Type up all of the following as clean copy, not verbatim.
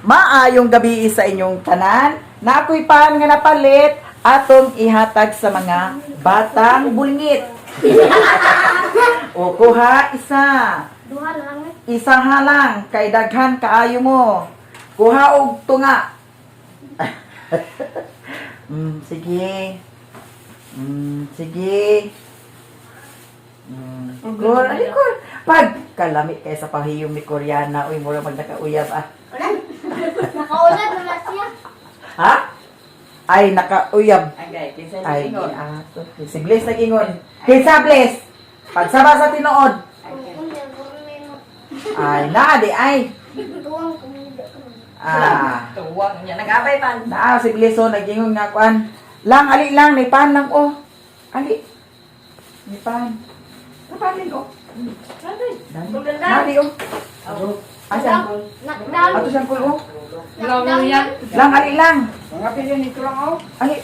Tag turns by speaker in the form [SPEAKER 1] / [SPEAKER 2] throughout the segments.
[SPEAKER 1] Maayong gabi sa inyong tanan. Na ako'y pan nga napalit atong ihatag sa mga batang bulngit. O kuha isa.
[SPEAKER 2] Duha na lang eh.
[SPEAKER 1] Isa halang kay daghan kaayo mo. Kuha og tunga. Sige. Sige. Kor, ali kor. Pag kalami kay sa pahiyom ni Koreana, uy, mura mag nakauyab ah.
[SPEAKER 2] Nakaulad na na siya.
[SPEAKER 1] Ha? Ay, nakauyab.
[SPEAKER 3] Agay, kinsa
[SPEAKER 1] Ay,
[SPEAKER 3] ni ingon?
[SPEAKER 1] giato. Si Bliss nag-ingon. Kinsa Bliss? Pagsaba sa tinuod. Ay, na di ay.
[SPEAKER 2] Tuwang kumida.
[SPEAKER 1] Ah.
[SPEAKER 3] Tuwang niya nag-abay man.
[SPEAKER 1] Naa si Bliss oh, nag-ingon nga kuan. Lang ali lang ni pan lang oh. Ali. Ni pan. Kapanin oh.
[SPEAKER 3] Dali.
[SPEAKER 1] Nali oh. Asa?
[SPEAKER 2] Nakdal.
[SPEAKER 1] Ato siyang kulo. Oh.
[SPEAKER 2] Nakdal.
[SPEAKER 1] Lang ali lang.
[SPEAKER 4] Mga pili nito lang oh.
[SPEAKER 1] Ali.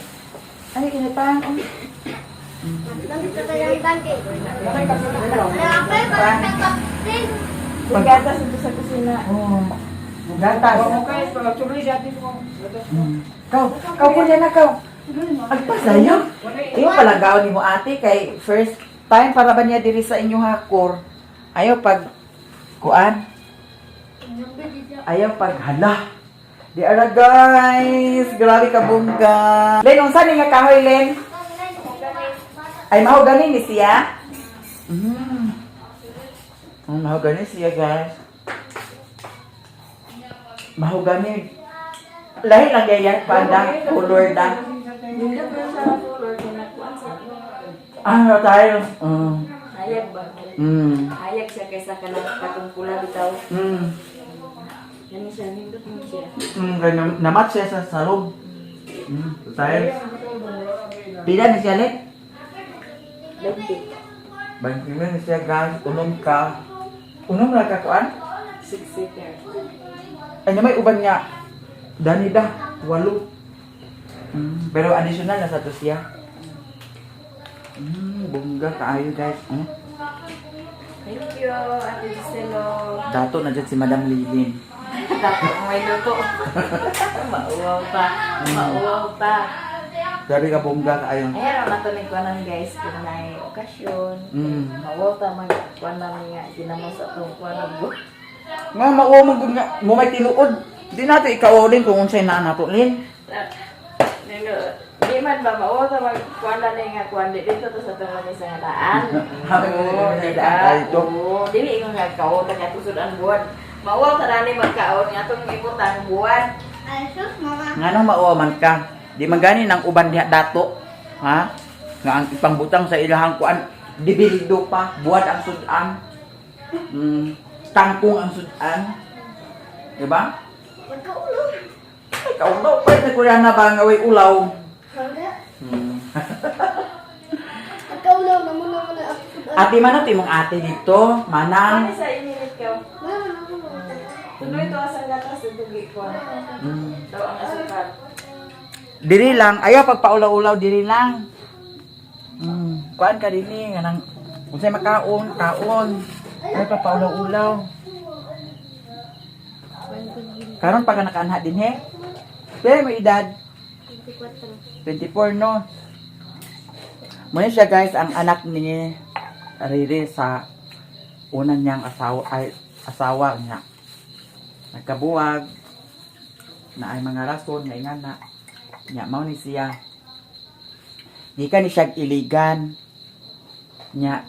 [SPEAKER 1] Ali ni pan oh.
[SPEAKER 2] Nakdal sa kanyang tangke. Nakapay para sa kapten.
[SPEAKER 3] Paggatas dito sa kusina.
[SPEAKER 1] Oh. Gatas.
[SPEAKER 4] Okay, pag tuloy sa atin ko.
[SPEAKER 1] Kaw, kaw po na kaw. Agpasayo. Iyo palagaw ni mo ate kay first time para ba niya diri sa inyong hakor. Ayaw pag kuan, ayaw pag hala. Di ara guys, grabe ka bongga. Len, unsa ni nga kahoy Len? Ay mahogani ni siya. Ay, mahogani siya guys. Mahogani. Lahi lang gaya panda, color da.
[SPEAKER 3] Nindot man sa color kay nakuan sa.
[SPEAKER 1] Ah, tayo.
[SPEAKER 3] Hayag ba? Hayag siya kaysa kanang katong pula bitaw. Kani siya nindot mo siya.
[SPEAKER 1] Kaya na-match siya sa sarog. Tayo. Pila ni siya, Len?
[SPEAKER 3] 20.
[SPEAKER 1] 20 ni siya, guys. Unom ka. Unom ra ka kuan?
[SPEAKER 3] Six seater.
[SPEAKER 1] Ay, na may uban nga. Dani da. Walo. Pero additional na sa to siya. Bongga kaayo, guys.
[SPEAKER 3] Thank you, Ate Giselo.
[SPEAKER 1] Dato na dyan si Madam Lilin.
[SPEAKER 3] Dapat may luto. Mauwaw pa. Mauwaw pa.
[SPEAKER 1] Grabe ka bongga kaayo.
[SPEAKER 3] Ayan, ang matunig ko namin guys, kung may okasyon. Mauwaw ta mag kuan namin nga ginamo sa atong kuan ng buwan.
[SPEAKER 1] Nga, mauwa man gud nga. Mo may tinuod. Di nato ikaulin kung unsay naa nato, Lin.
[SPEAKER 3] Nino, di man ba mauwaw ta mag kuan na ni nga kuan di dito to sa atong lamesa nga daan. Oo, di ba?
[SPEAKER 1] Ay, ito.
[SPEAKER 3] Oo, dili ingon nga kaon ta nga tusod ang buwan. Mauwaw ta nani magkaon nga atong ibutang buwan.
[SPEAKER 2] Ay, sus, mama.
[SPEAKER 1] Nganong mauwa man ka? Di man gani nang uban diha dato. Ha? Nga ang ipangbutang sa ilahang kuan, dibildo pa, buwad ang sudan. Kangkong ang sudan. Diba?
[SPEAKER 2] Magkaulo.
[SPEAKER 1] Ay, kaulaw pa ito kuya na ba nga way ulaw.
[SPEAKER 2] Mangga. Magkaulo na muna muna ako.
[SPEAKER 1] Ate man nato imong ate dito, manang.
[SPEAKER 3] Ano sa ininit ka?
[SPEAKER 2] Mama, mama.
[SPEAKER 3] Tuloy to sa gatas sa dugi ko. Daw ang asukal.
[SPEAKER 1] Diri lang, ayaw pagpaulaw-ulaw diri lang. Kuan ka dinhi nga nang unsay makaon, kaon. Ay papaulaw-ulaw. Karon pa ka nakaanha dinhi. Pero may edad
[SPEAKER 2] 24.
[SPEAKER 1] 24 no. Muna siya guys ang anak ni Riri sa una niyang asawa ay asawa niya. Nagkabuwag na ay mga rason nga ingana. Nya mao ni siya. Gikan ni siya iligan. Nya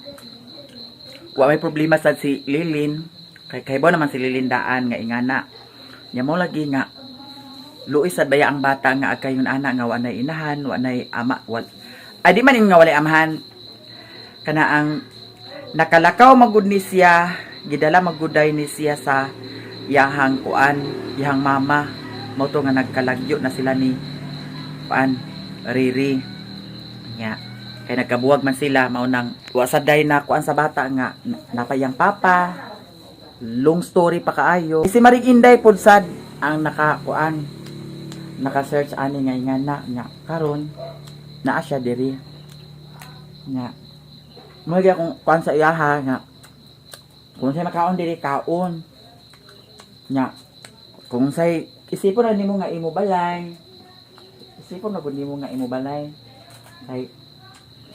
[SPEAKER 1] wa may problema sad si Lilin kay kaybo naman si Lilin daan nga ingana. Nya mao lagi nga luoy sad baya ang bata nga agkayon ana nga wa nay inahan, wa nay ama, wal ay di man yung nga walay amahan kana ang nakalakaw magud ni siya, gidala maguday ni siya sa iyahang kuan, iyahang mama mao to nga nagkalagyo na sila ni kuan Riri nya kay nagkabuwag man sila mao nang wa sad day na kuan sa bata nga napayang papa. Long story pa kaayo. Si Maring Inday pod sad ang nakakuan, naka-search ani nga nga na nga karon naa siya diri nga mo gyud akong kuan sa iyaha nga kung siya makaon diri kaon nya kung say Isipon na nimo nga imo balay. Isipon na gud nimo nga imo balay. Ay,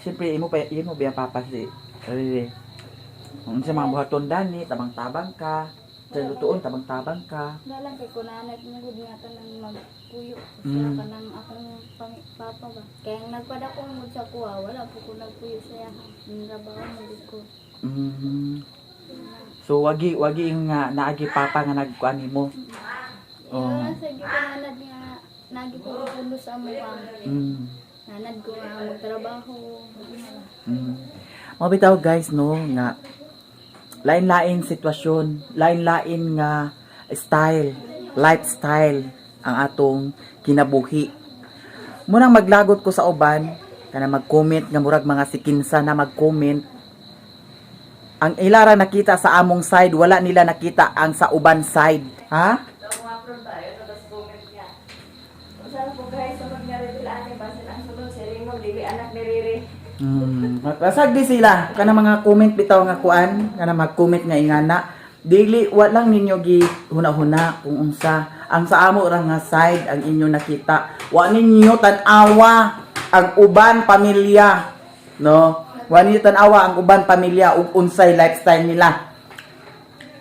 [SPEAKER 1] siyempre imo pa imo biya papa si Riri. Kung sa mga buhaton dani, tabang-tabang ka. Sa lutuon, tabang-tabang ka.
[SPEAKER 5] Wala lang kay kunanat mo gud nga tanan magpuyo. Siya kanang akong papa ba. Kaya ang nagpadako mo sa kuha, wala po ko nagpuyo sa iya. Nrabaho mo gud ko.
[SPEAKER 1] So wagi wagi yung nga naagi papa nga nagkuan nimo.
[SPEAKER 5] Oh. Wala sa gyud kunanat nga nagi ko pundo sa amo ka. Nanad ko nga magtrabaho.
[SPEAKER 1] Mao bitaw guys, no, nga lain-lain sitwasyon, lain-lain nga style, lifestyle ang atong kinabuhi. Munang maglagot ko sa uban, kana mag-comment nga murag mga sikinsa na mag-comment. Ang ilara nakita sa among side, wala nila nakita ang sa uban side. Ha?
[SPEAKER 3] So, mga tayo, tapos comment niya. Usa po guys, sa mag-reveal ani basin ang sunod si Rimo, dili anak ni Riri.
[SPEAKER 1] Basag di sila kana mga comment bitaw nga kuan, kana mag-comment nga ingana. Dili wa lang ninyo gi huna-huna kung unsa ang sa amo ra nga side ang inyo nakita. Wa ninyo tan-awa ang uban pamilya, no? Wa ninyo tan-awa ang uban pamilya ug unsay lifestyle nila.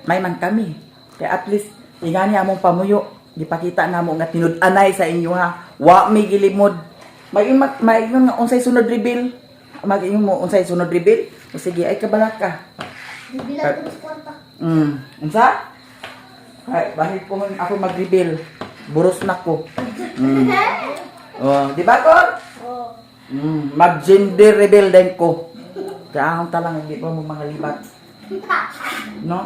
[SPEAKER 1] May man kami. Kaya at least ingani among pamuyo, gipakita namo nga tinud-anay sa inyo ha. Wa mi gilimod. May may nga unsay sunod reveal. Mag-ingon mo unsay sunod reveal. O sige, ay kabalaka.
[SPEAKER 2] Bibilang ko sa kwarta.
[SPEAKER 1] Unsa? Ay, bahit po ako mag-reveal. Buros na ko. Oh, di ba ko?
[SPEAKER 2] Oh.
[SPEAKER 1] Mag-gender reveal din ko. Kaya akong talang hindi pa mo mga libat. No?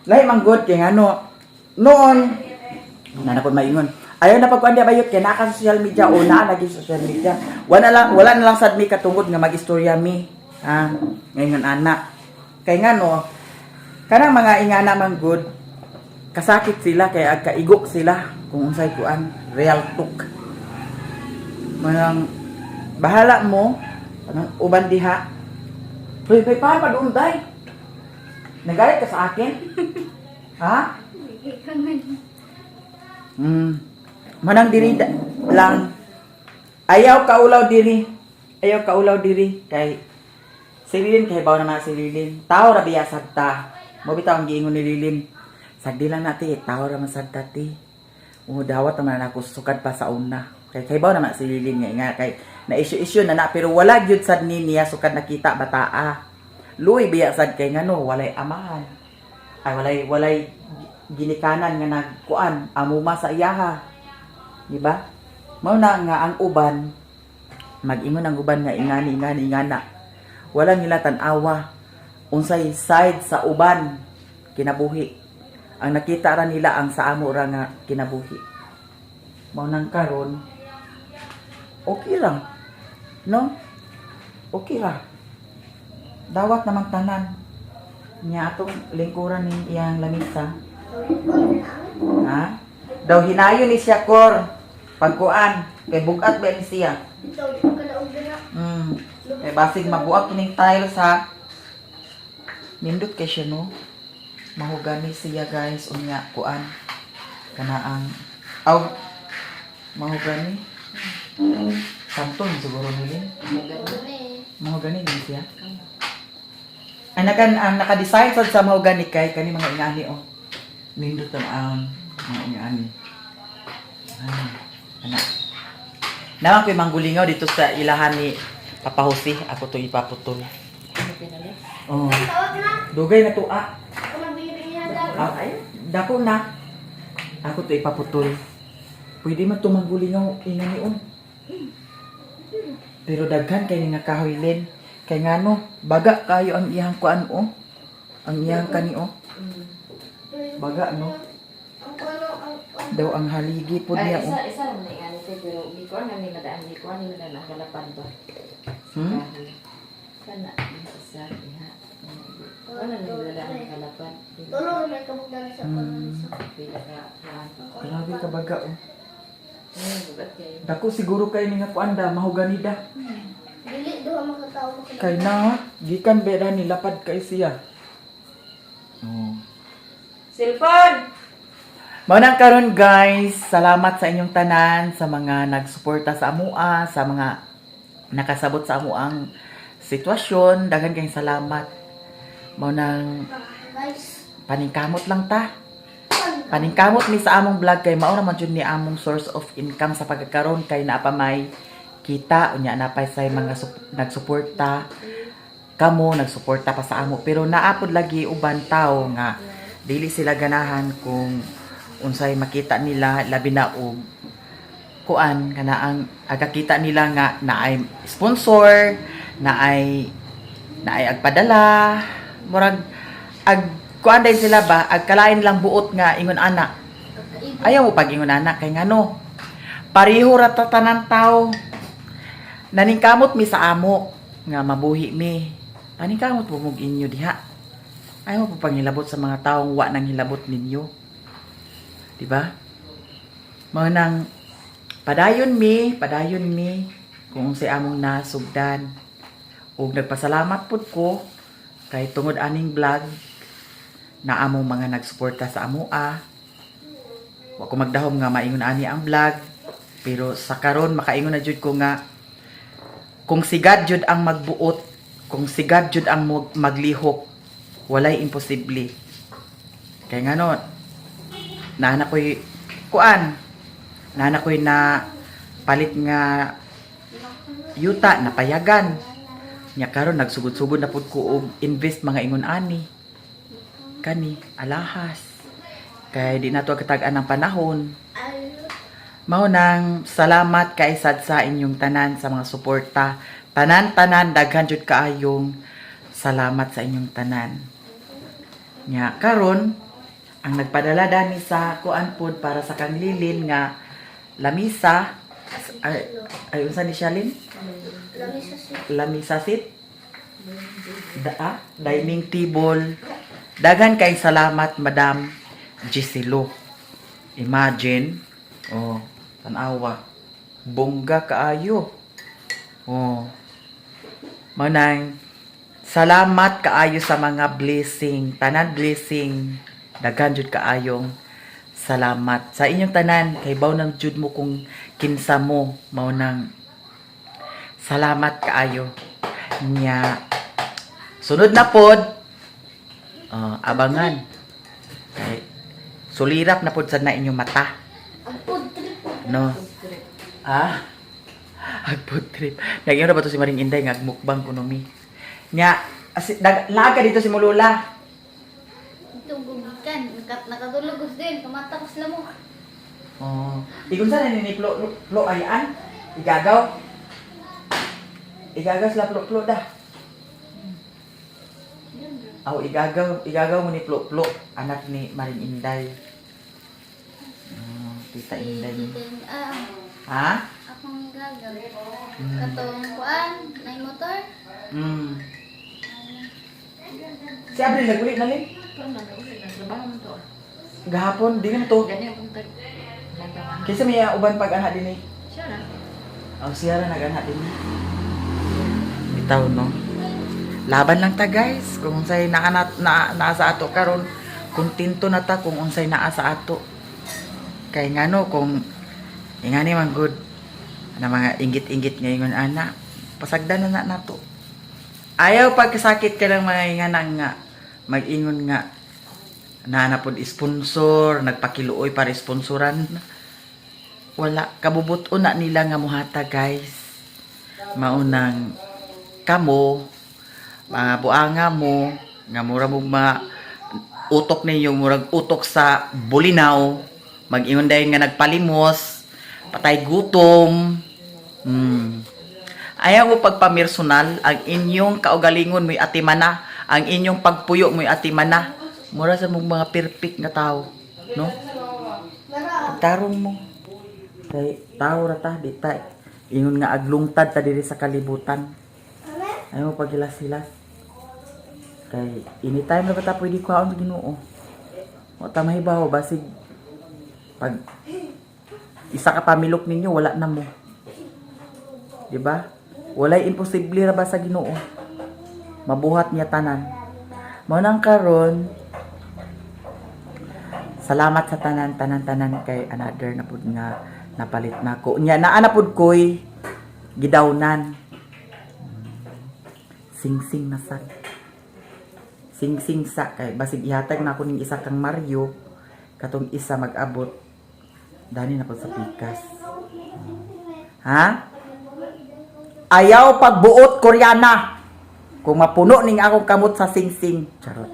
[SPEAKER 1] Lahi man good kay ngano. Noon na na maingon. Ayaw na pagkuan di bayot kay naa ka sa social media o naa lagi sa social media. Wala na lang sad mi katungod nga mag-istorya mi. Ha? Ngayon ana. Kay ngano kanang mga ingana man good kasakit sila kay agkaigok sila kung unsay kuan real talk. Manang bahala mo anong uban diha. Hoy, hoy, paano pa doon, day? Nagalit ka sa akin? Ha? Manang diri lang. Ayaw kaulaw diri. Ayaw kaulaw diri kay si Lilin kay baw naman si Lilin. Tao ra biya sagta. Mo bitaw ang giingon ni Lilin. Sagdi lang nati, tao ra man sagta ti. O dawat naman na ako sukad pa sa una. Kay kay baw naman si Lilin nga nga kay na issue-issue na na pero wala gyud sad ni niya sukad nakita bataa. Luoy biya sad kay ngano walay amahan. Ay walay walay ginikanan nga nagkuan amuma sa iyaha. Di ba? Mao na nga ang uban mag-ingon ang uban nga ingani ingani ingana. Wala nila tan-awa unsay side sa uban kinabuhi. Ang nakita ra nila ang sa amo ra nga kinabuhi. Mao nang karon okay lang. No? Okay ra. Dawat naman tanan. Nya atong lingkuran ning iyang lamisa. Ha? Daw hinayon ni siya kor pagkuan kay bugat ba ni siya.
[SPEAKER 2] Ito, di ko kalaog na.
[SPEAKER 1] Kay basig mabuak kining tiles ha. Nindot kay siya no. Mahugani siya guys unya kuan. Kana ang aw mahugani. Santon siguro nila. Mahogani din siya. Ang naka ang naka-design sad sa mahogani kay kani mga ingani oh. Nindot ang mga ingani. Ah, ana. Naman ko'y manggulingaw dito sa ilahan ni Papa Jose. Ako to ipaputol. Oh.
[SPEAKER 2] Tawag na.
[SPEAKER 1] Dugay na to ah.
[SPEAKER 2] Ako magbigay na.
[SPEAKER 1] Ah, dako na. Ako to ipaputol. Pwede man to manggulingaw ingani on. Pero daghan kay nga kahoy Len. Kay ngano, baga kayo ang iyang kuan oh. Ang iyang kani oh. Baga no.
[SPEAKER 2] Ang ano, ang
[SPEAKER 1] Daw ang haligi po
[SPEAKER 3] Ay,
[SPEAKER 1] niya
[SPEAKER 3] isa,
[SPEAKER 1] oh.
[SPEAKER 3] isa lang na ingani te, pero gikuan na nila daan, gikuan nila daan ang kalapan ba.
[SPEAKER 1] Hmm?
[SPEAKER 3] Kana, isa, iha. Kuan na nila daan ang kalapan.
[SPEAKER 2] Tulo may kabugdan sa kuno sa.
[SPEAKER 3] Pila ka, kuan.
[SPEAKER 1] Grabe ka baga oh.
[SPEAKER 3] Ay, bugat kayo.
[SPEAKER 1] Dako siguro kay ni nga kuan da mahogani da.
[SPEAKER 2] Dili duha makatao makatao.
[SPEAKER 1] Kay na gikan beda ni lapad kay siya. Oh.
[SPEAKER 3] Cellphone!
[SPEAKER 1] Mao nang karon, guys, salamat sa inyong tanan, sa mga nagsuporta sa amua, sa mga nakasabot sa amuang sitwasyon. Daghan kayong salamat. Mao nang
[SPEAKER 2] Guys.
[SPEAKER 1] paningkamot lang ta. Paningkamot mi sa among vlog kay mao naman jud ni among source of income sa pagkakaroon kay naa pa may kita, unya naa pa say mga nagsuporta kamo, nagsuporta pa sa amo, pero naapod lagi uban tao nga dili sila ganahan kung unsay makita nila, labi na og kuan kana ang agakita nila nga naay sponsor, naay agpadala, murag ag kuan day sila ba, agkalain lang buot nga ingon ana. Ayaw mo pag ingon ana kay ngano, pareho ra ta tanan tao. Naningkamot mi sa amo nga mabuhi mi, paningkamot po mog inyo diha. Ayaw mo pa panghilabot sa mga taong wa nang hilabot ninyo, di ba? Mao nang padayon mi, padayon mi kung unsay among nasugdan. Ug nagpasalamat pud ko kay tungod aning vlog na among mga nagsuporta sa amoa. Wa ko magdahom nga maingon ani ang vlog, pero sa karon makaingon na jud ko nga kung si God jud ang magbuot, kung si God jud ang maglihok, walay imposible. Kay ngano, naa na ko'y kuan, naa na ko'y na palit nga yuta, napayagan. Nya karon nagsugod-sugod na pud ko og invest mga ingon ani. Kani alahas. Kay di nato katag-an ang panahon. Mao nang salamat kay sad sa inyong tanan sa mga suporta. Tanan-tanan, daghan jud kaayong salamat sa inyong tanan. Nya karon ang nagpadala dani sa kuan pod para sa kang Lilin nga lamisa ay, ay unsa ni siya, Lin?
[SPEAKER 2] Lamisa siya.
[SPEAKER 1] Lamisa seat. Da, ah, dining table. Daghan kay salamat, Madam Giselo. Imagine. Oh, tanawa. Bongga kaayo. Oh. Manang salamat kaayo sa mga blessing, tanan blessing. Daghan jud kaayong salamat sa inyong tanan kay baw nang jud mo kung kinsa mo, mao nang salamat kaayo. Nya sunod na pod. Oh, abangan. Kay sulirap na pod sad na inyong mata.
[SPEAKER 2] Ang food trip.
[SPEAKER 1] No. Ah. Ag food trip. Nagyan na ba to si Maring Inday nga mukbang kuno mi. Nya laga dito si Mulula.
[SPEAKER 5] Itong gumikan, nakatulog ko din, kamata ko sila mo.
[SPEAKER 1] Oh. Igon sa ni plo plo ay an. Igagaw. Igagaw sila plo plo da. Aw, igagaw, igagaw mo ni plo plo anak ni Maring Inday. Oh, Tita Inday.
[SPEAKER 5] Ah,
[SPEAKER 1] Ha?
[SPEAKER 5] akong gagawin. Katong kuan, nay motor.
[SPEAKER 1] Si Abril naguli na lin.
[SPEAKER 3] Trabaho to.
[SPEAKER 1] Gahapon di to.
[SPEAKER 3] Ganyan pong tag.
[SPEAKER 1] Kaysa may uban pag anha din eh.
[SPEAKER 3] Siya na.
[SPEAKER 1] Oh, siya ra nag-anha din. Bitaw, no. Laban lang ta, guys. Kung unsay naa na, na, naa sa ato karon, kontento na ta kung unsay naa sa ato. Kay ngano kung ingani man good na mga inggit-inggit ngayon ana, pasagdan na na nato. Ayaw pagkasakit ka ng mga ingana nga mag-ingon nga naa na pod sponsor, nagpakiluoy para sponsoran. Wala, kabubuton na nila nga muhata, guys. Maunang kamo, mga buanga mo nga mura mong mga utok ninyo, murag utok sa bulinaw, mag-ingon dayon nga nagpalimos, patay gutom. Ayaw mo pagpamersonal, ang inyong kaugalingon mo'y atimana, ang inyong pagpuyo mo'y atimana. Mura sa mong mga perfect nga tao, no? Pagtarong mo. Kay tao ra ta, di ta. Ingon nga aglungtad ta diri sa kalibutan. Ayaw mo paghilas-hilas. Kay anytime na ba ta pwede kuhaon sa Ginoo. Wa ta mahibaw basig pag isa ka pamilok ninyo wala na mo. Di ba? Walay imposible ra ba sa Ginoo. Mabuhat niya tanan. Mao nang karon, Salamat sa tanan tanan tanan kay another na pud nga napalit nako. Nya naa na pud koy gidawnan. Sing-sing na sa sing-sing sa kay basig ihatag na ako ning isa kang Mario katong isa mag-abot dani na pud sa pikas. Ha? Ayaw pagbuot Koreana. Kung mapuno ning akong kamot sa sing-sing. Charot.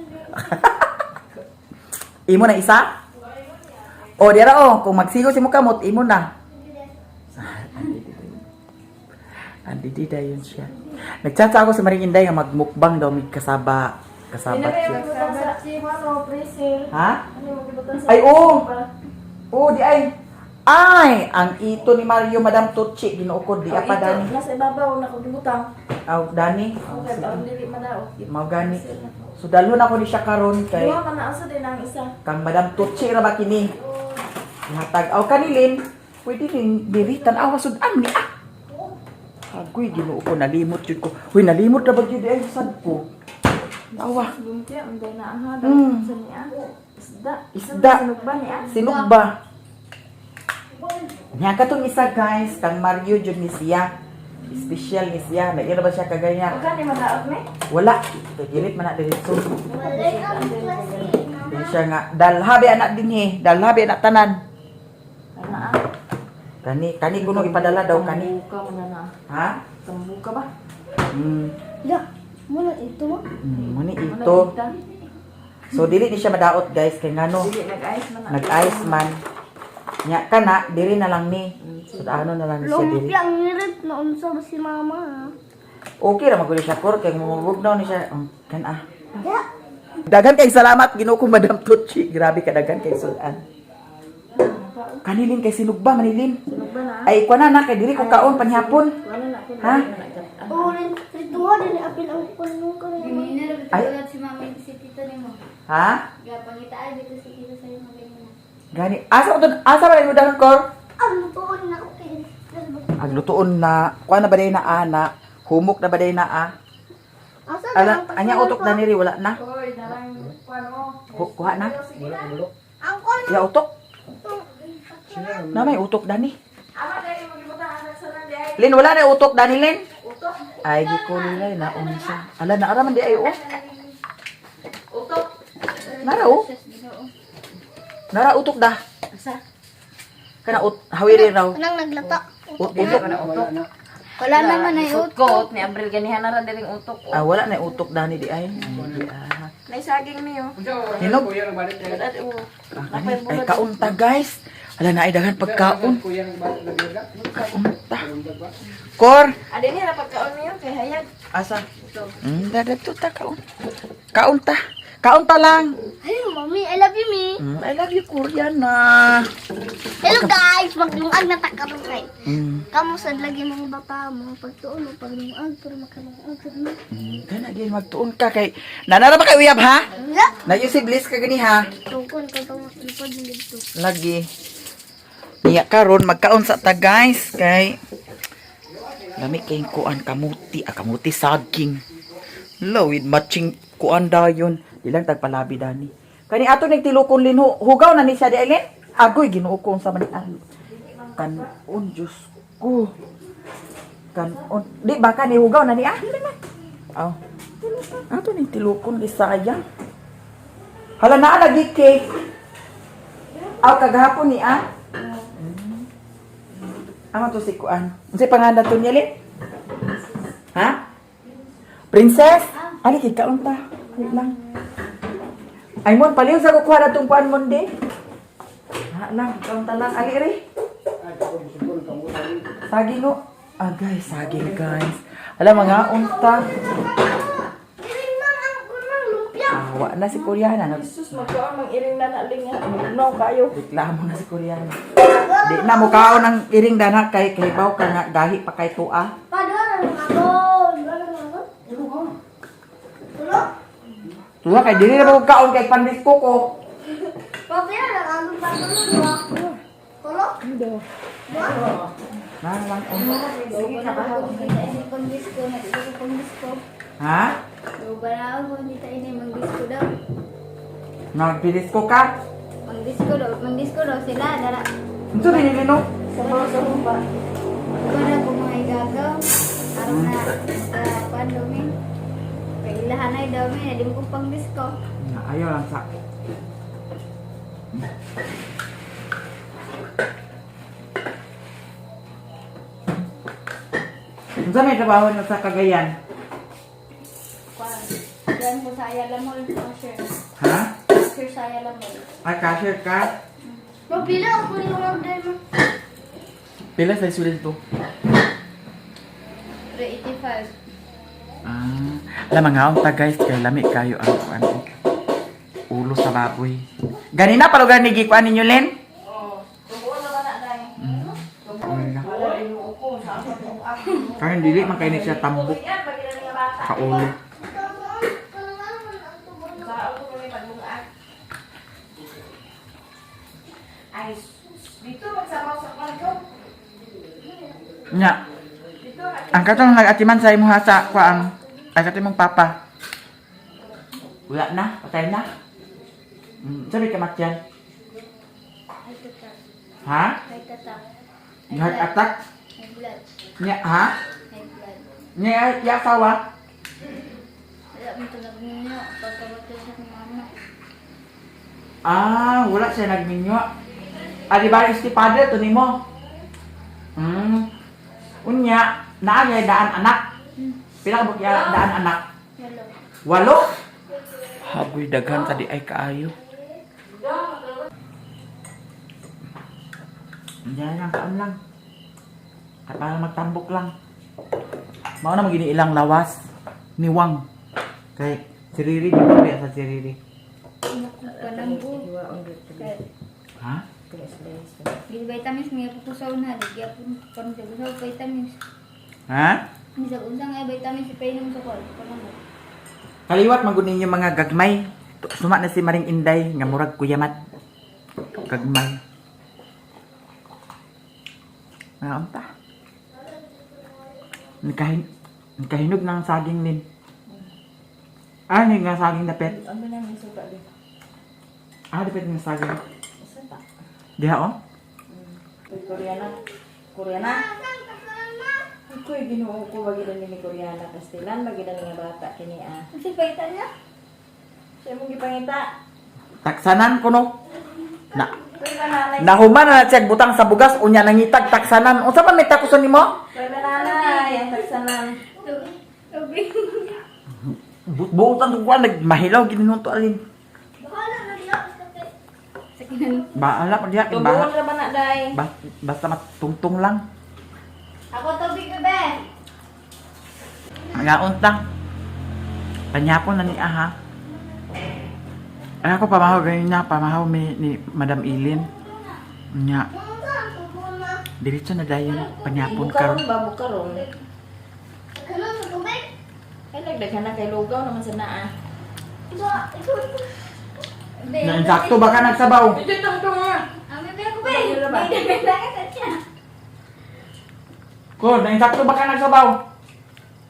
[SPEAKER 1] Imo na isa? O, dira o. Kung magsigo si mo kamot, imo na. Andi di dayon siya. Nagchat ako sa Maring Inday nga magmukbang daw mig kasaba. Kasaba siya.
[SPEAKER 3] Sa si ano, Priscil.
[SPEAKER 1] Ha?
[SPEAKER 3] Ano yung magibutang sa
[SPEAKER 1] Ay, oo. Oo, di ay. Ay, ang ito ni Mario Madam Tutsi, Ginoo ko di apa dani.
[SPEAKER 3] Nasa ibabaw na ko gibutang.
[SPEAKER 1] Aw, dani. Aw,
[SPEAKER 3] Okay,
[SPEAKER 1] sige.
[SPEAKER 3] taon dili man daw.
[SPEAKER 1] Mao gani. So dalhon ako ni siya karon kay
[SPEAKER 3] Duha man na asa din ang isa.
[SPEAKER 1] kang Madam Tutsi ra ba kini? Ihatag aw kanilin. Pwede rin diri tan-awa sud-an ni ah. Agoy, Ginoo ko nalimot jud ko. Huy, nalimot na ba jud ay sad ko. Awa.
[SPEAKER 3] Lumpia unday na aha sa niya. Isda.
[SPEAKER 1] Isda.
[SPEAKER 3] Sinugba niya.
[SPEAKER 1] Sinugba. Nya katong isa guys, kang Mario jud ni siya. Special ni siya. May ba siya kagaya?
[SPEAKER 3] Ug kani madaot ni?
[SPEAKER 1] Wala. Kagilit man na diretso.
[SPEAKER 2] Walay ang klase.
[SPEAKER 1] Di siya nga dalhabi anak dinhi, dalhabi anak tanan.
[SPEAKER 3] Ana ah.
[SPEAKER 1] Kani kani kuno ipadala daw kani.
[SPEAKER 3] Tambuka man na na.
[SPEAKER 1] Ha?
[SPEAKER 3] Tambuka ba?
[SPEAKER 2] Ya, muna ito mo.
[SPEAKER 1] Mo ni ito. So dili ni siya madaot guys kay ngano
[SPEAKER 3] Dili nag-ice man na.
[SPEAKER 1] nag-ice man. Nya kana diri na lang ni. So ano na lang ni siya diri.
[SPEAKER 2] Lumpia ang ngirit na unsa ba si mama. Ha?
[SPEAKER 1] Okay ra maguli siya kor kay mumugnaw ni siya. Kan ah.
[SPEAKER 2] Ya.
[SPEAKER 1] Daghan kay salamat Ginoo ko Madam Tutsi. Grabe ka daghan kay sudan. Kanilin kay sinugba manilin.
[SPEAKER 3] Sinugba na.
[SPEAKER 1] Ay kuan na na kay diri ko kaon panihapon.
[SPEAKER 3] Ano na ko
[SPEAKER 1] Ha?
[SPEAKER 2] Oh, rito nga din apil ang kuno ko rin.
[SPEAKER 1] Ay.
[SPEAKER 5] Tulad si mama si tito ni mo.
[SPEAKER 1] Ha?
[SPEAKER 5] Gapangitaan dito si tito sa'yo maganina.
[SPEAKER 1] Gani asa ko asa ba mo dahon kor?
[SPEAKER 2] Ang lutuon na ko kay.
[SPEAKER 1] Ang lutuon na kuan na ba day na ana? Humok na ba day na ah?
[SPEAKER 2] Asa
[SPEAKER 1] Ala, anya utok na niri wala na.
[SPEAKER 3] Oy, narang kuan oh.
[SPEAKER 1] Kuha na.
[SPEAKER 2] Ang kuno.
[SPEAKER 1] Ya utok. Na may utok dani.
[SPEAKER 3] Ama dai magibutang anak sa nan di ay.
[SPEAKER 1] Lin wala na utok dani Lin.
[SPEAKER 3] Utok.
[SPEAKER 1] Ay di ko lilay na unsa. Ala na ara man di ay oh.
[SPEAKER 3] Utok.
[SPEAKER 1] Nara oh. Nara utok da.
[SPEAKER 3] Asa?
[SPEAKER 1] Kana ut hawiri raw.
[SPEAKER 2] Kanang naglata.
[SPEAKER 1] Utok.
[SPEAKER 5] Wala naman ay utok.
[SPEAKER 3] Kot ni Abril ganihan na ra diring utok.
[SPEAKER 1] Ah, wala na utok dani di ay. Ay, di ah.
[SPEAKER 3] Nay saging niyo.
[SPEAKER 1] Hinog.
[SPEAKER 4] Kuya nagbalik na.
[SPEAKER 3] Dad oh.
[SPEAKER 1] Ah, kani. Ay kaunta guys. Ala na ay daghan pagkaon.
[SPEAKER 4] Kuya nagbalik na.
[SPEAKER 1] Kaunta. Kor.
[SPEAKER 3] Ade ni ra pagkaon niyo kay hayag.
[SPEAKER 1] Asa? Dada to ta kaon. Kaunta. Kaunta lang.
[SPEAKER 2] Ay, mommy, I love you, me.
[SPEAKER 1] I love you, Koreana.
[SPEAKER 2] Hello guys, maglungag na takaron kay. Kamo sad lagi mga bata mo pagtuon mo paglungag pero makalungag sad mo.
[SPEAKER 1] Kana gyud magtuon ka kay Nanara ba kay uyab ha?
[SPEAKER 2] Ya,
[SPEAKER 1] Na si Bliss ka gani ha?
[SPEAKER 2] tungkol ka tong lipod ng dito.
[SPEAKER 1] Lagi. Niya karon magkaon sa ta guys kay lami kay kuan kamuti, ah, kamuti saging. Lo with matching kuan dayon. Di lang tagpalabi dani. Kani ato ning tilukon lin hugaw na ni siya di Aileen. Agoy Ginoo ko sa man kanon Diyos ko. Kanon. Di ba kani hugaw na ni ah? Aw. Ato ning tilukon di sayang. Hala naa lagi cake. Aw kagahapon ni ah. Ama to si Kuan. Unsay pangalan to niya li? Ha? Princess? Ali kay kaon ta. Wait lang. Ay mon paliw sa kukuha na tong kuan mon di. Ha lang, kaon ta lang. Ali ri. Saging no. Ah guys, saging guys. Alam mga unta.
[SPEAKER 2] Iring man ang kunang lumpia.
[SPEAKER 1] Ah, wa na si Koreana. Nag
[SPEAKER 3] Jesus magkaon mang iring na naling no kayo.
[SPEAKER 1] Reklamo na si Koreana. Di na mo kaon ang iring dana kay kay baw ka nga gahi pa kay tua.
[SPEAKER 2] Padua na lang ako. Dua na lang ako. Tulo?
[SPEAKER 1] Tuwa kay dili na mo kaon kay pandis ko ko.
[SPEAKER 2] Papaya na lang ako patulo. Dua. Tulo? Dua.
[SPEAKER 1] Na lang oh.
[SPEAKER 5] Sige ka ba? Kita ini pang disco, nag-igo pang disco.
[SPEAKER 1] Ha?
[SPEAKER 5] Baraw ko kita ini mang disco daw.
[SPEAKER 1] Nagbilis ko ka?
[SPEAKER 5] Pang Mang-disco daw sila. Dara.
[SPEAKER 1] Unsa rin yun, no?
[SPEAKER 3] Sabaw sa humba.
[SPEAKER 5] Para ko mga igagaw. Aron na kuan daw mi. Kailahan ay daw mi, di mo ko pang disco.
[SPEAKER 1] Nga, ayaw lang sa. Unsa may trabaho na sa Cagayan?
[SPEAKER 5] Kuan. Diyan ko sa Ayala Mall, cashier.
[SPEAKER 1] Ha?
[SPEAKER 5] Cashier sa Ayala Mall.
[SPEAKER 1] Ay, cashier ka?
[SPEAKER 2] Mapila ako lungag dahil ma.
[SPEAKER 1] Pila sa sweldo?
[SPEAKER 5] 385.
[SPEAKER 1] Ah, lamang nga ta guys kay lami kayo ang kuan ulo sa baboy. Ganina pa lugar ni gikuan ninyo Len?
[SPEAKER 3] Oh, tubuon na ba na dai?
[SPEAKER 1] Wala.
[SPEAKER 3] Wala rin ko sa ako ang
[SPEAKER 1] Karon dili man kay ni siya tambok
[SPEAKER 3] Yan, pag ilan nga bata.
[SPEAKER 1] sa ulo.
[SPEAKER 3] Sa ulo ni paglungag. Ay, sus. Dito magsabaw sa kwarto.
[SPEAKER 1] Nya,
[SPEAKER 3] Dito
[SPEAKER 1] ang katong nag-atiman sa imuha sa kuang ay katong imong papa. Wala na, patay na. Sabi ka matyan.
[SPEAKER 5] Heart attack.
[SPEAKER 1] Ha?
[SPEAKER 5] Heart attack.
[SPEAKER 1] Heart attack?
[SPEAKER 5] High blood.
[SPEAKER 1] Nya, ha?
[SPEAKER 5] High blood.
[SPEAKER 1] Nya, ya asawa?
[SPEAKER 5] Wala mo tulog ninyo. Pagkabato sa mama.
[SPEAKER 1] Ah, wala siya nagminyo. Ah, di ba si padre to nimo? Unya, naa gyud daan anak. Pila ka bukya daan anak?
[SPEAKER 5] Hello.
[SPEAKER 1] Walo. Hagoy daghan sa di ay kaayo. Diyan lang, kaon lang. Kay para magtambok lang. Mao na magini ilang lawas ni Wang. Kay si Riri di ba sa si Riri?
[SPEAKER 5] Kanang bu.
[SPEAKER 1] Ha?
[SPEAKER 5] Di vitamins nga pupusaw na. Di gyapon karon sa gusaw vitamins.
[SPEAKER 1] Ha?
[SPEAKER 5] Bisag unsa nga vitamins ipainom sa kol. Kanang bu.
[SPEAKER 1] Kaliwat man gud ninyo mga gagmay. Suma na si Maring Inday nga murag kuyamat. Gagmay. Naunta. Nakahinog ng saging din. Ah, nga saging dapit.
[SPEAKER 3] Ano na yung suka din?
[SPEAKER 1] Ah, dapit nga saging.
[SPEAKER 3] Suka.
[SPEAKER 1] Diha oh.
[SPEAKER 3] Koreana. Koreana. Ako'y ginoo ko wag ni ni Koreana Castellan wag nga bata kini ah.
[SPEAKER 5] Unsa paitan niya?
[SPEAKER 3] Siya mong gipangita.
[SPEAKER 1] Taksanan ko no. Na
[SPEAKER 3] Koy bananay.
[SPEAKER 1] nahuman na siya butang sa bugas unya nangitag taksanan. Unsa man may takuson nimo?
[SPEAKER 3] Koy bananay ang tagsanan.
[SPEAKER 5] Tubig.
[SPEAKER 1] Buutan ko kuan nagmahilaw gininunto alin.
[SPEAKER 2] Bahala na diya. Basta kay.
[SPEAKER 5] Sa kinan.
[SPEAKER 1] Bahala pa diha kay
[SPEAKER 3] Tubuon
[SPEAKER 1] bahala.
[SPEAKER 3] ra ba na day?
[SPEAKER 1] Basta matungtong lang.
[SPEAKER 5] Ako tubig bebe.
[SPEAKER 1] Ngaon ta. Panyapon na ni aha. Ay ako pamahaw ganyan na pamahaw mi ni Madam Ilin. Nya,
[SPEAKER 2] Unsa ang tubo na?
[SPEAKER 1] diretso na dayon panyapon
[SPEAKER 3] Bukaron
[SPEAKER 1] karon.
[SPEAKER 3] ba bukaron?
[SPEAKER 2] Kanon sa tubig?
[SPEAKER 3] Ay nagdaghan na kay lugaw naman sa naa.
[SPEAKER 2] Ito, ito.
[SPEAKER 1] Na insakto ba ka nagsabaw?
[SPEAKER 3] Ito tong tunga.
[SPEAKER 5] Ami be ako be.
[SPEAKER 3] Ano ba?
[SPEAKER 5] Be be na ka siya.
[SPEAKER 1] Ko, na insakto ba ka nagsabaw?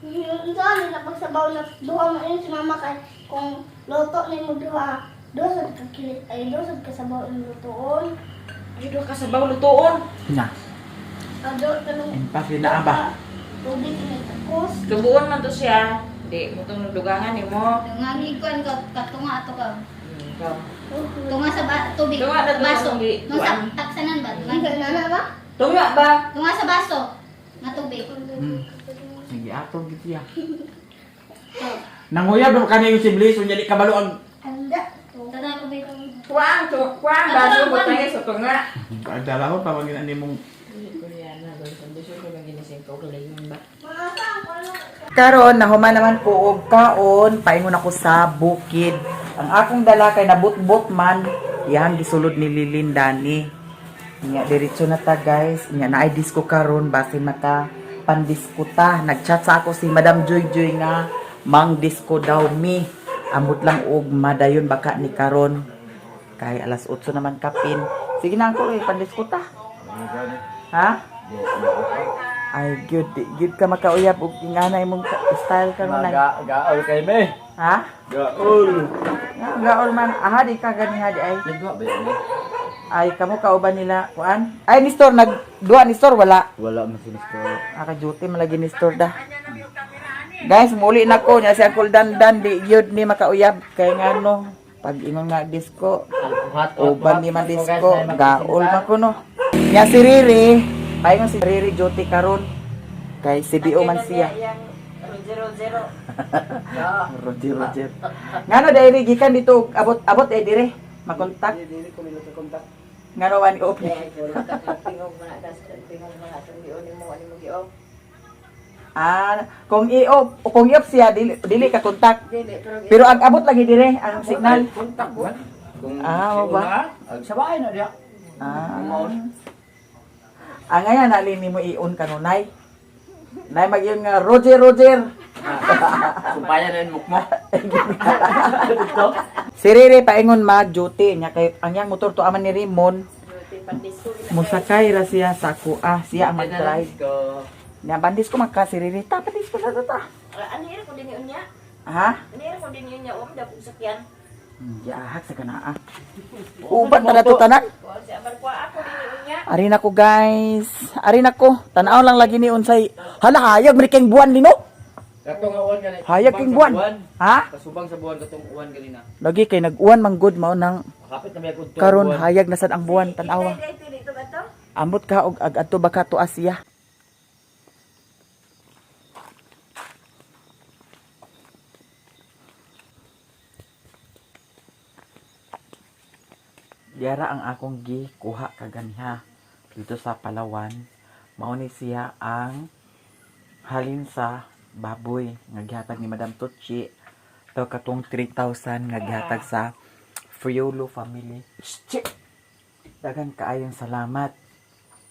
[SPEAKER 2] Unsa nila pagsabaw na duha mo yun si mama kay kung luto ni mo duha, duha sad ka kilit ay duha sad ka sabaw ang lutoon.
[SPEAKER 3] Ay do ka sabaw lutuon.
[SPEAKER 1] Nya,
[SPEAKER 2] Ado kanang
[SPEAKER 1] impas na ba?
[SPEAKER 2] Tubig ni takos.
[SPEAKER 3] Tubuon man to siya. Di mo tong dugangan nimo.
[SPEAKER 5] Ngagi ko ka katunga ato ka.
[SPEAKER 3] Ikaw.
[SPEAKER 5] Tunga sa tubig.
[SPEAKER 3] Tunga na
[SPEAKER 5] Sa baso.
[SPEAKER 3] tunga,
[SPEAKER 5] Nung sa taksanan ba? Tunga,
[SPEAKER 2] Unsa na na ba?
[SPEAKER 3] Tunga ba?
[SPEAKER 5] tunga sa baso. Nga tubig.
[SPEAKER 1] Sige atong gid siya. Nanguyab mo kani yung si Bliss unya di kabalo ang
[SPEAKER 2] Anda.
[SPEAKER 5] Tata ko be.
[SPEAKER 3] Kuang, kuang baso butang sa tunga.
[SPEAKER 1] Dalahon pa man nimong
[SPEAKER 3] Koreana, kondisyon ko bang ginising ko galingon ba?
[SPEAKER 1] Karon nahuman naman ko og kaon, paingon ako sa bukid. Ang akong dala kay nabutbot man, iyang gisulod ni Lilin Dani. Nya diretso na ta guys, nya naay disco karon basin maka pandisko ta. Nagchat sa ako si Madam Joy Joy nga mang disco daw mi. Amot lang og madayon baka ni karon. Kay alas 8 naman kapin. Sige na ako eh, pandisko ta. Ha? Ay, good. Good ka makauyab og ingana imong style karon na.
[SPEAKER 6] Gaol kay me.
[SPEAKER 1] Ha?
[SPEAKER 6] Gaol.
[SPEAKER 1] Nga gaol man. Aha, di ka gani ha di ay.
[SPEAKER 6] Nagwa ba yun?
[SPEAKER 1] Ay, kamo kauban nila kuan? Ay, Nestor nagduwa Nestor wala.
[SPEAKER 6] Wala man si Nestor.
[SPEAKER 1] Aka duty man lagi Nestor da. Guys, muli na ko nya si Uncle Dandan di gyud ni makauyab kay ngano pag ingon nga disco uban ni man disco gaol man ko no. Nya si Riri, paingon si Riri duty karon kay CBO man siya.
[SPEAKER 3] Yang 000.
[SPEAKER 1] Roger, Roger. Ngano diri gikan dito abot abot eh dire makontak.
[SPEAKER 4] Dili ko nila sa kontak.
[SPEAKER 1] Ngano man i-off ni.
[SPEAKER 3] Tingog man na tingog man na itong gion mo ani mo gi-off.
[SPEAKER 1] Ah, kung i-off, kung i-off siya dili, dili ka kontak.
[SPEAKER 3] Dili pero
[SPEAKER 1] Pero ang abot lagi dire ang signal.
[SPEAKER 4] Kontak man. Kung
[SPEAKER 1] Ah,
[SPEAKER 4] si
[SPEAKER 1] o ba?
[SPEAKER 4] una, ag sa bahay na diya.
[SPEAKER 1] Ah. Ah, ngayon nalini mo i-on kanunay. Nay mag-ion nga Roger Roger.
[SPEAKER 6] Kumpanya na yung mukmo.
[SPEAKER 1] Si Rere paingon mag duty nya kay ang iyang motor to aman ni Raymond.
[SPEAKER 3] duty pandisco gina.
[SPEAKER 1] Musakay ra siya sa kuha, siya ang mag-drive.
[SPEAKER 6] Go.
[SPEAKER 1] Nya bandis ko magka si Rere. Ta bandis ko sa ta.
[SPEAKER 3] Ano ira ko din unya?
[SPEAKER 1] Ha?
[SPEAKER 3] Ano ira ko din unya om da kog sakyan.
[SPEAKER 1] Yahak sa kanaa. Uban na to tanan.
[SPEAKER 3] Kuan si Amar ko ako din unya.
[SPEAKER 1] Ari na ko guys. Ari na ko. Tanaw lang lagi ni unsay. Hala hayag man kang buwan nino.
[SPEAKER 6] Katong nga uwan ganina.
[SPEAKER 1] Hayag
[SPEAKER 6] Kasubang
[SPEAKER 1] king
[SPEAKER 6] sa
[SPEAKER 1] buwan. Ha?
[SPEAKER 6] Kasubang sa buwan katong uwan ganina.
[SPEAKER 1] Lagi kay nag-uwan man gud mao nang
[SPEAKER 6] Kapit na may kudto.
[SPEAKER 1] karon hayag na sad ang buwan tanawa.
[SPEAKER 3] Itay dito ba to?
[SPEAKER 1] Ambot ka og ag adto baka to Asia. Diara ang akong gikuha kaganiha dito sa Palawan. Mao ni siya ang halin sa baboy nga gihatag ni Madam Tutsi to katong 3,000 nga gihatag sa Friolo family. Shh! Daghang kaayong salamat.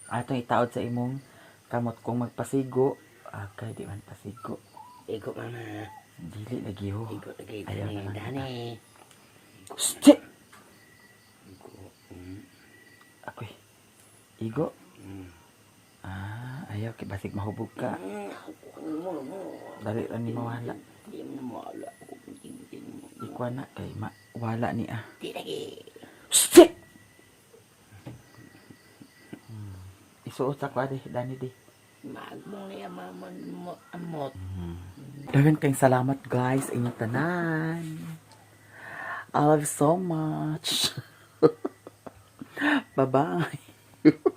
[SPEAKER 1] Atong itaod sa imong kamot kung magpasigo. Ah, kay di man pasigo.
[SPEAKER 7] Igo mama,
[SPEAKER 1] Dili lagi ho.
[SPEAKER 7] igo lagi
[SPEAKER 1] Ayaw
[SPEAKER 7] dani
[SPEAKER 1] naman.
[SPEAKER 7] dani.
[SPEAKER 1] Shh! Ako'y. Igo? Ah, ayaw kay basig mahubog ka. Dali ra ni mawala.
[SPEAKER 7] Di mo na mawala ako ting mo.
[SPEAKER 1] Ikuha na kay mawala ni ah.
[SPEAKER 7] Di lagi.
[SPEAKER 1] Shh! Isuot sa ko adi, dani di.
[SPEAKER 7] Maagmong niya mama mo amot.
[SPEAKER 1] Daghang kayong salamat guys sa inyong tanan. I love you so much. Bye-bye.